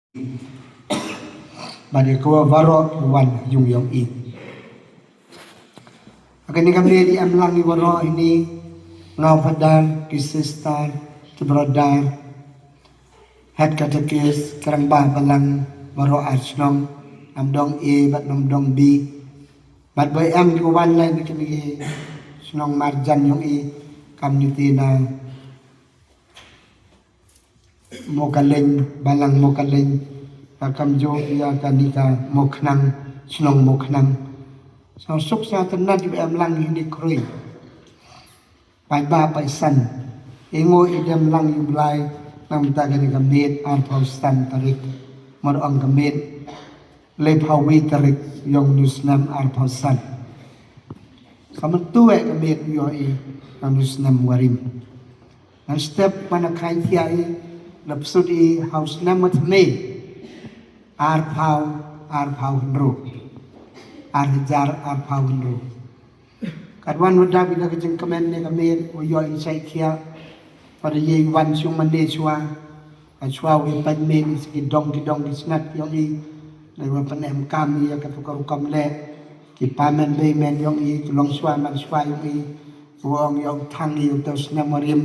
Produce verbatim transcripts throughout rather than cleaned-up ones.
Bad ïa kiwa baroh ki wan yung yong i. Ha kane ka miet i em lang i baroh ini, nga u Phadar, ki sister, ki brother, head katekist, ki rangbah balang baroh ar shnong, Namdong A bad Namdong B. Bad ba em ki wan leh na kine ki shnong marjan yong i, kam niti na Mokaleng, balang Mokaleng, ka kamjooh ïa kane ka Mokhnang, shnong Mokhnang. Sa suk sa tynat ïa em lang hini khrui. Paidbah paisan. Ingo i dem lang ïa u Blai, namta kane ka miet arphaw san tarik. Mar ong ka miet laiphaw wi tarik yong u snem arphaw san. Sa mynta ka miet ïoh i yong u snem warim. Ngan step mana khai tia i, la psut i ha u snem wathymmai. Arphaw, arphaw hynriew. Ar hajar arphaw hynriew. Katwan wa dap i da ka jingkmen ne ka miet, wa ïoh i shai khia. Wa da ye i wan shung mane shwa. Ka shwa wa i pait miet i sa ki dong ki dong ki snat yong i. Da i wa pynem kam i ïa ka tu ka rukom leh. Ki pamen bei men yong i, ki long shwa man shwa yong i. Wa ong ïa u thang i u tau snem warim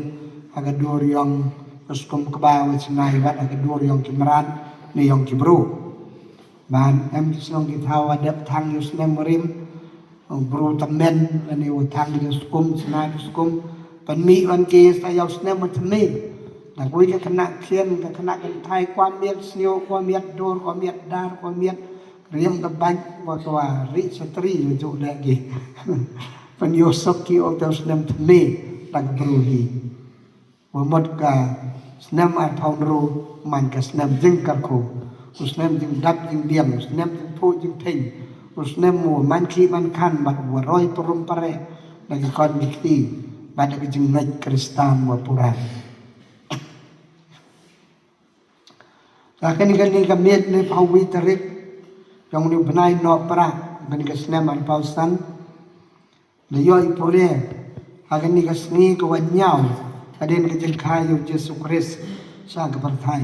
ha ka dur yong ka skum kba wa chna i wat ha ka dur yong ki mrad ne yong ki bru. Ban em ki shnong ki thaw wa dep thang ïa u snem warim, u bru tymmen lane u thang ïa u skum, chna ïa u skum. Pynmih wan ki sa ïa u snem wa thymmai. Da kawei ka khynnah khian, ka khynnah kynthai, kwa miat sniew, kwa miat dur, kwa miat dar, kwa miat riam ka bait, kwa kwa ri satri ïa ju leh ki. Pynïoh sok ki u tau snem thymmai da ka bru hi. Wa mut ka snem arphaw hynriew man ka snem jingkyrkhu. U snem jingdap jingbiang, u snem jingphuh jingphiñ. U snem u man khih man khan bad u roi parum pare da ki khon ki kti bad da ki jingngeit Khristan wa pura. Sa kane kane ka miet laiphaw wi tarik yong u bnai Nohprah kane ka snem arphaw san. Da ïoh i pure ha kane ka sngi ka wa ñiaw hadien ka jingkha yong u Jisu Khrist sha ka pyrthai.